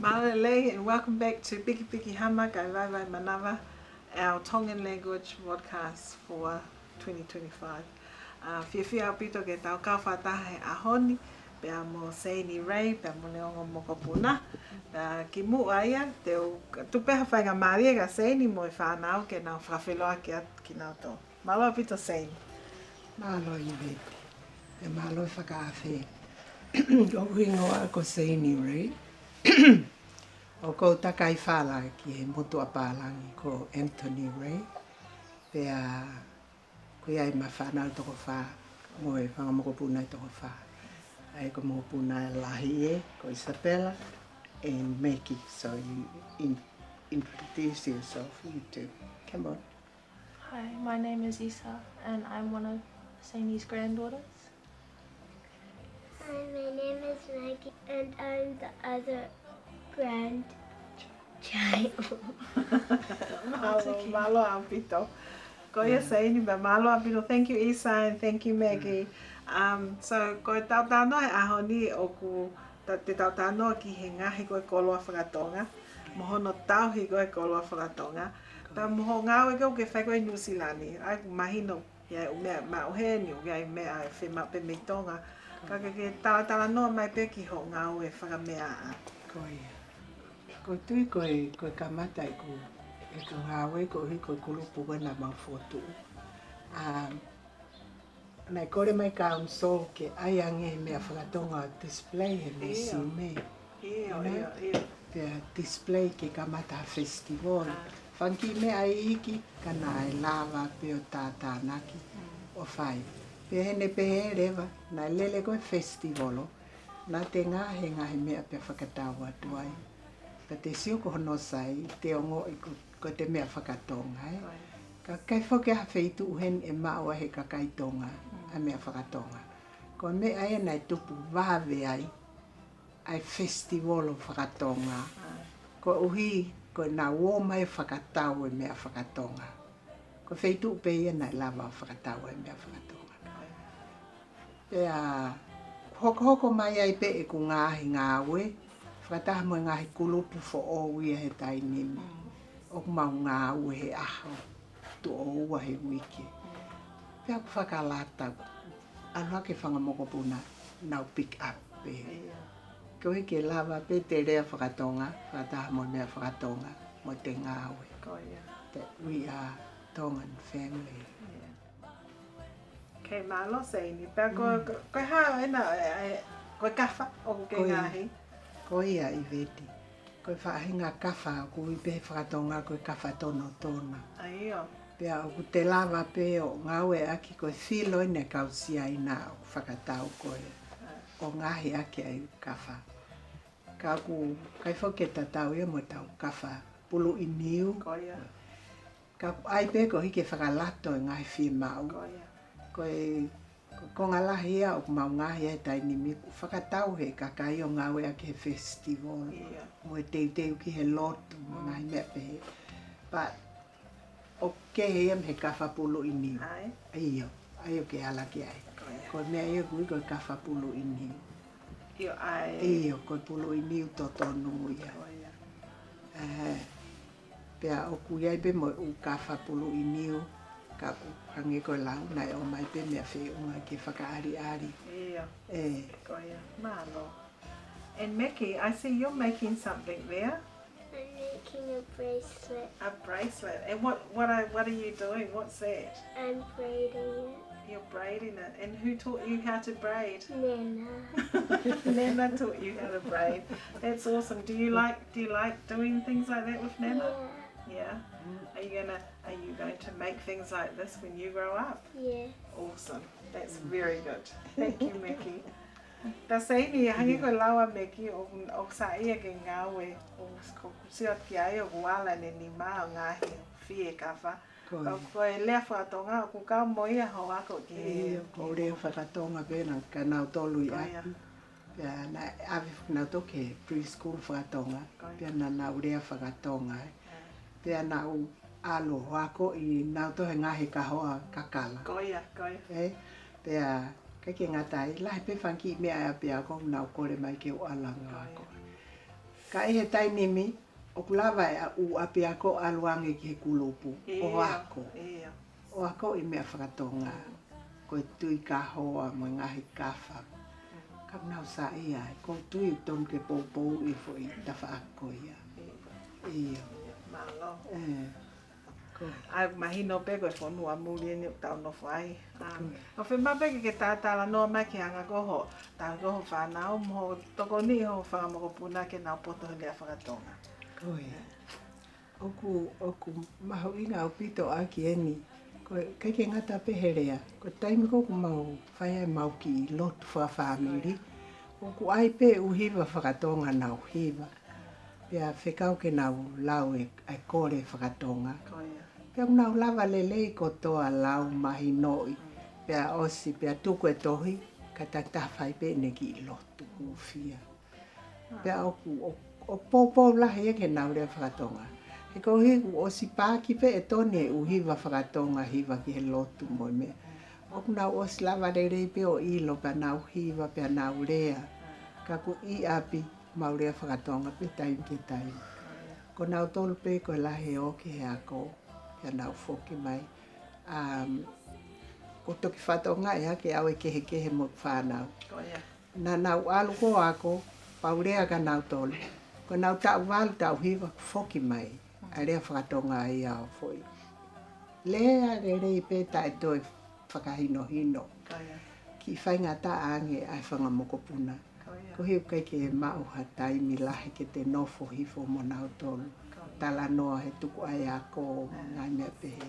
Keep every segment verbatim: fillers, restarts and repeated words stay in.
Mālō e lelei, and welcome back to Pikipiki Hama Kae Vaevae Manava, our Tongan language podcast for twenty twenty-five. Uh, fiefia ʻaupito ke tau kau fakataha he ʻaho ni, pea mo Seini Ray, pea mo e ongo mokopuna. Pea kimuʻa ia, te u tuku pē ha faingamālie kia Seini mo e fānau ke nau fakafeʻiloaki atu kinautolu. Mālō ʻaupito Seini. Mālō ʻIveti. Pea mālō e fakaafe. ʻOku hingoa ko Seini Ray. ʻOku ou takai fala ki he motuʻa pālangi ko Anthony Ray. Pea ʻoku ʻi ai ʻema fānau toko fā mo e fanga mokopuna ʻe toko fā. ʻA ia ko e mokopuna lahi ē, ko Isabella and Maggie. So you in, introduce yourself, you two. Come on. Hi, my name is Isa, and I'm one of Seini's granddaughters. Hi, my name is Maggie, and I'm the other grandchild. Mālō, mālō ʻaupito. Ko ia Seini, pea mālō ʻaupito. Thank you, Isa, and thank you, Maggie. Um, so, ko e tau talanoa he ʻaho ni ʻoku ta-, te tau talanoa ki he ngaohi ko ē koloa fakatonga, mo hono tauhi ko ē koloa fakatonga. Pea mo hoʻo ngāue ko ē ʻoku ke fai ko ē ʻi Nuʻusila ni, ʻa ia ʻoku mahino ia ʻoku meʻa maʻu heni, ʻoku ʻi ai meʻa ʻe fiemaʻu pē mei Tonga. Ka ke, ke talatalanoa mai pē ki hoʻo ngāue fakameaʻa. Ko ia. ʻOku ou tui ko e, ko e kamata ʻeku, ʻeku ngāue koeʻuhi ko e kulupu ko ē naʻa mau fokotuʻu. Um, naʻe kole mai council ke ʻai ange meʻa fakatonga display he misiume. ʻIo, ʻio, ʻio. Pea display ke kamata ha festival. Fanga kiʻi meʻa iiki, ka naʻe lava pē ʻo tātānaki ʻo fai. Pea ʻi heʻene pehē leva, naʻe lele ko ē festival, naʻa te ngaohi e ngaahi meʻa pea fakatau atu ai. Ka te sio ko hono sai, te ongoʻi ko, ko ʻete meʻa fakatonga, ē. Ka ʻikai foki ha feituʻu heni ʻe maʻu ai he kakai Tonga ʻa e meʻa fakatonga. Ko e meʻa ia naʻe tupu vave ai ʻa e festival fakatonga. Koeʻuhi, ko ʻenau ō mai fakatau e meʻa fakatonga. Ko e feituʻu pē ia naʻe lava ʻo fakatau e meʻa fakatonga. Pea hokohoko mai ai pē ʻeku ngaahi ngāue, fakataha mo e ngaahi kulupu foʻou ia he taimi ni. ʻOku mau ngāue he ʻaho, tuʻo ua he uike. Pea ʻoku fakalata, ʻalu hake fanga mokopuna, nau pick up pē. Koeʻuhi ke lava pē ʻete lea fakatonga, fakataha mo e meʻa fakatonga, mo ʻete ngāue. Ko ia. That we are Tongan family. Kei mālō Seini. Pea ko, ko, ko e hā ʻena, e, e, ko e kafa ʻoku ke ngaohi? Ko ia ʻIveti. Ko e faʻahinga kafa ʻoku ui pē he fakatonga ko e kafa tonotona. ʻA ia. Pea ʻoku te lava pē ʻo ngāueʻaki ko e filo ʻena e kau Siaina ʻoku fakatau ko ē ʻo ngaohi ʻaki ʻa e kafa. Ka ʻoku ʻikai foki ke tatau ia mo ʻetau kafa puluʻi niu. Ko ia. Ka ʻoku ʻai pē koeʻuhi ke fakalato e ngaahi fiemaʻu. Ko ia. Ko e, ko e konga lahi ia ʻoku mau ngaohi ai he taimi ni ʻoku fakatau he kakai ʻo ngāueʻaki he festival. Mo e teuteu ki he lotu, mo e ngaahi meʻa pehē. But ʻoku kehe ia mei he kafa puluʻi niu. ʻAi. ʻIo, ʻa ia ʻoku ke ala ki ai. Ko ia. Ko e meʻa ia ʻoku ui ko e kafa puluʻi niu. ʻIo, ʻai. ʻIo, ko e puluʻi niu totonu ia. Ko ia. ʻE, pea ʻoku ʻi ai pē mo e ʻū kafa puluʻi niu, ka ʻoku hangē ko e lau, naʻe ō mai pē meʻa feʻunga ke fakaʻaliʻali. ʻIo. ʻE. Ko ia. Mālō. And Mickey, I see you're making something there. I'm making a bracelet. A bracelet. And what, what are, what are you doing? What's that? I'm braiding it. You're braiding it. And who taught you how to braid? Nana. Nana taught you how to braid. That's awesome. Do you like, do you like doing things like that with Nana? Yeah. Yeah? Are you gonna, are you going to make things like this when you grow up? Yeah. Awesome. That's very good. Thank you, Mickey. Pea Seini, hangē ko e lau ʻa Mickey, ʻoku, ʻoku saiʻia ke ngāue, ʻoku, ʻoku sio ki ai ʻoku ala ʻene nima ʻo ngaohi fie kafa. Ko ia. Ka ko e lea fakatonga, ʻoku kau mo ia hoʻo ako ki he. ʻIo, ko e lea fakatonga pē naʻa, ka nautolu ʻi ʻapi. Pea naʻe ʻave foki nautolu ki he preschool fakatonga. Ko ia. Pea naʻa nau lea fakatonga, ē. Pea naʻa ku ʻalu ʻo akoʻi nautolu he ngaahi kahoa kakala. Ko ia, ko ia. Ē, pea ʻikai ke ngata ai, lahi pē fanga kiʻi meʻa ʻa e ʻapiako ʻoku nau kole mai ke u ʻalu ange ʻo ako. Ko ia. Ka ʻi he taimi ni, ʻoku lava e ʻū ʻapiako ʻalu ange ki he kulupu, ʻo ako. ʻIo. ʻO ako e meʻa fakatonga. Ko e tui kahoa mo e ngaahi kafa. Ka nau saiʻia ai, ʻoku ou tui ʻoku tonu ke poupou e foʻi tafaʻaki ko ia. ʻIo. Mālō. ʻE. Ko. ʻA ia ʻoku mahino pē ko e fonua muli eni ʻoku tau nofo ai. ʻA, ʻoku fiemaʻu pē ke ke talatalanoa mai ki he anga ko hoʻo, tau ko hoʻo fānau mo hoʻo tokoniʻi hoʻo fanga mokopuna ke nau poto he lea fakatonga. Ko ia. ʻOku, ʻoku mahuʻinga ʻaupito ʻaki eni. Ko e, ʻikai ke ngata pē he lea. Ko e taimi ko ē ʻoku mau fai ai ʻemau kiʻi lotu fakafāmili. ʻOku ʻi ai pē ʻū hiva fakatonga nau hiva. Pea fekau ke nau lau e, e kole fakatonga. Ko ia. Pea ʻoku nau lava lelei kotoa lau mahinoʻi. Pea ʻosi, pea tuku e tohi, ka takitaha fai pē ʻene kiʻi lotu hūfia. Pea ʻoku, ʻo, ʻoku poupou lahi ia ke nau lea fakatonga. He koeʻuhi kuo ʻosi paaki pē ʻe Toni e ʻū hiva fakatonga hiva ki he lotu mo e meʻa. ʻOku nau ʻosi lava lelei pē ʻo ʻilo pea nau hiva pea nau lea. Ka ʻoku ʻi ʻapi mau lea fakatonga pē taimi ki he taimi. Ko nautolu pē ko e lahi ʻo ki he ako, pea nau foki mai. Um, ʻoku toki fakatonga ʻe hake au e kehekehe mo e fānau. Ko ia. Naʻa nau ʻalu ko ē ʻo ako, pea u lea kia nautolu. Ko ʻenau taʻu valu, taʻu hiva, foki mai. ʻA e lea fakatonga ia ʻo foʻi. Lea lelei pē taʻe toe fakahinohino. Ko ia. Kiʻi faingataʻa ange ʻa e fanga mokopuna. Ko ia. Koeʻuhi ʻoku ʻikai ke maʻu ha taimi lahi ke te nofo hifo mo nautolu. Talanoa he tuku ʻa e ako, ngaahi meʻa pehē.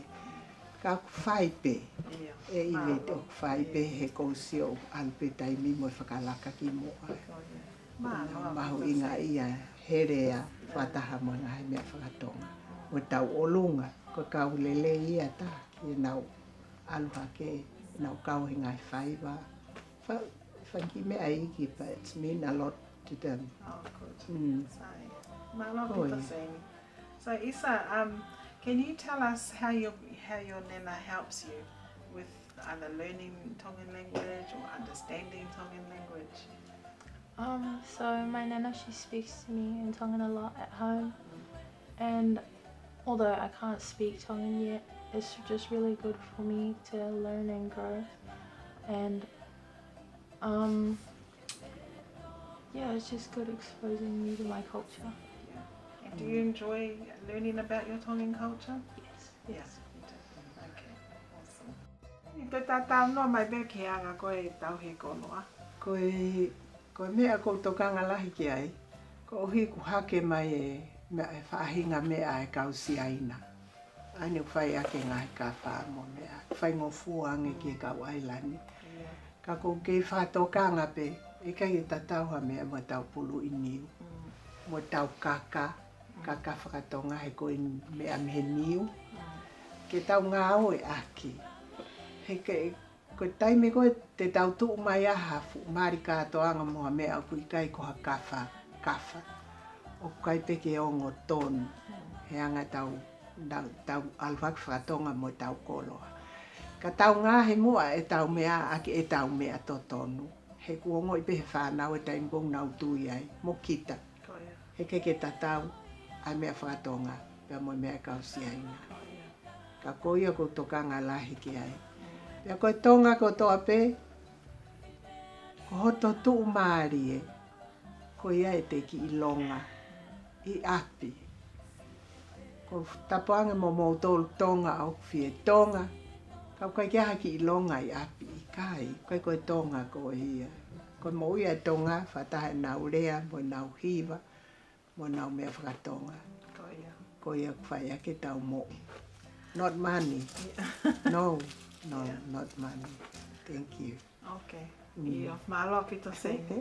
Ka ʻoku fai pē. ʻIo. ʻE ʻi ai ʻoku fai pē he ʻoku ou sio ʻoku ʻalu pē taimi mo e fakalaka ki muʻa. Ko ia. Mālō, mahuʻinga ia he lea fakataha mo e ngaahi meʻa fakatonga. Mo e tauʻolunga, ko e kau lelei ia tā, ke nau ʻalu hake, nau kau he ngaahi faiva. Fa-, fanga kiʻi meʻa iiki, but it's mean a lot to them. Oh, good. Mm. Sai. Mālō ʻaupito, Seini. So, Isa, um, can you tell us how your, how your nana helps you with either learning Tongan language or understanding Tongan language? Um, so my nana, she speaks to me in Tongan a lot at home, and although I can't speak Tongan yet, it's just really good for me to learn and grow, and, um, yeah, it's just good exposing me to my culture. Yeah. And do you enjoy learning about your Tongan culture? Yes. Yes, you do. Okay, awesome. Te ta talanoa mai pē ki he anga ko ē ʻetau hē koloa. Ko e, ko e meʻa ʻoku ou tokanga lahi ki ai, koeʻuhi ʻoku hake mai e meʻa, e faʻahinga meʻa ʻa e kau Siaina. ʻA ia ʻoku fai ʻaki e ngaahi kafa mo e meʻa, faingofua ange ki he kau ʻAilani. Ka ʻoku ou kei fakatokanga pē, ʻikai ke tatau ha meʻa mo ʻetau puluʻi niu. Mo ʻetau kaka, kaka fakatonga he ko e meʻa mei he niu. Ke tau ngāueʻaki. He ke, ko e taimi ko ē te tau tuʻu mai ai ha fuʻu mali kātoanga mo ha meʻa ʻoku ʻikai ko ha kafa, kafa. ʻOku ʻikai pē ke ongo tonu. He anga ʻetau, tau, tau ʻalu hake fakatonga mo ʻetau koloa. Ka tau ngaohi muʻa ʻetau meʻa ʻaki ʻetau meʻa totonu. He kuo ongoʻi pē he fānau e taimi ʻoku nau tui ai, mo kita. He ʻikai ke tatau ʻa e meʻa fakatonga, pea mo e meʻa kau Siaina. Ka ko ia ʻoku ou tokanga lahi ki ai. Pea ko e Tonga kotoa pē, ko hoto tuʻumālie, ko ia ʻete kiʻi longa ʻi ʻapi. Ko tapu ange mo moutolu Tonga ʻoku fie Tonga, ka ʻoku ʻikai ke ʻi ai ha kiʻi longa ʻi ʻapi, ʻikai, ʻikai ko e Tonga ko ia. Ko e moʻui ʻa e Tonga, fakataha ʻenau lea, mo ʻenau hiva, mo ʻenau meʻa fakatonga. Ko ia ʻoku fai ʻaki ʻetau moʻui. Not money. No, no, not money. Thank you. Okay. ʻIo, mālō ʻaupito Seini.